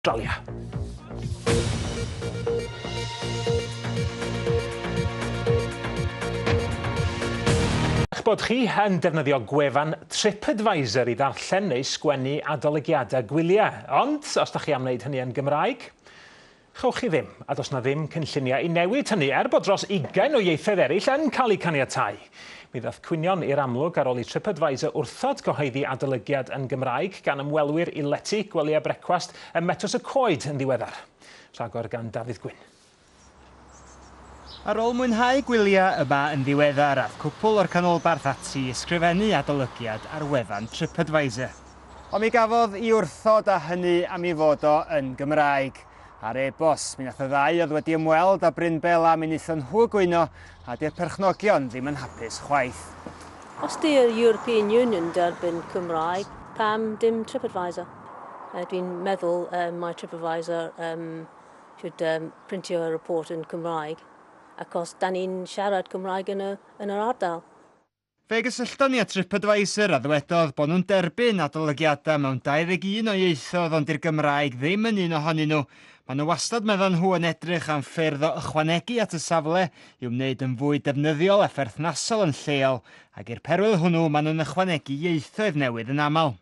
Awstralia. Eich bod chi yn defnyddio gwefan TripAdvisor i ddarllen neu sgwennu adolygiadau gwyliau, ond os da chi am wneud hynny yn Gymraeg, chewch chi ddim, a does na ddim cynlluniau i newid hynny, er bod dros 20 o ieithoedd eraill yn cael eu caniatáu. Mi ddaeth cwynion i'r amlwg ar ôl i TripAdvisor wrthod cyhoeddi adolygiad yn Gymraeg gan ymwelwyr i lety gwely a brecwast ym Metws y Coed yn ddiweddar. Rhagor gan Dafydd Gwyn. Ar ôl mwynhau gwyliau yma yn ddiweddar, aeth cwpl o'r canolbarth ati i ysgrifennu adolygiad ar wefan TripAdvisor. Ond mi gafodd i wrthod a hynny am ei fod o yn Gymraeg. Ar e-bost, mi nath y ddau oedd wedi ymweld â Bryn Bela mi wnaethon nhw gwyno a di'r perchnogion ddim yn hapus chwaith. Os di'r European Union derbyn Cymraeg, pam dim TripAdvisor? Dwi'n meddwl mae TripAdvisor should printio a report yn Cymraeg, achos da ni'n siarad Cymraeg yn yr ardal. Fe gysyllton ni â TripAdvisor a ddywedodd bod nhw'n derbyn adolygiadau mewn 21 o ieithoedd ond i'r Gymraeg ddim yn un ohonyn nhw. Maen nhw wastad, meddan nhw, yn edrych am ffyrdd o ychwanegu at y safle i'w wneud yn fwy defnyddiol a pherthnasol yn lleol, ac i'r perwyl hwnnw maen nhw'n ychwanegu ieithoedd newydd yn aml.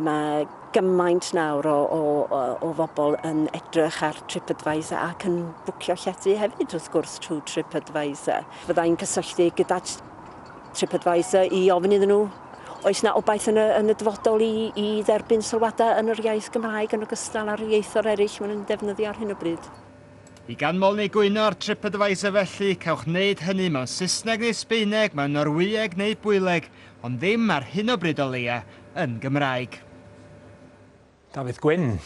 Mae gymaint nawr o bobl yn edrych ar TripAdvisor ac yn bwcio llety hefyd, wrth gwrs, trwy TripAdvisor. Fyddai'n cysylltu gyda TripAdvisor i ofyn iddyn nhw, oes na obaith yn y dyfodol i dderbyn sylwadau yn yr iaith Gymraeg yn ogystal â'r ieithoedd eraill maen nhw'n defnyddio ar hyn o bryd. I ganmol neu gwyno ar TripAdvisor felly, cewch wneud hynny mewn Saesneg neu Sbaeneg, mewn Norwyeg neu Bwyleg, ond ddim ar hyn o bryd o leia yn Gymraeg. Dafydd Gwyn.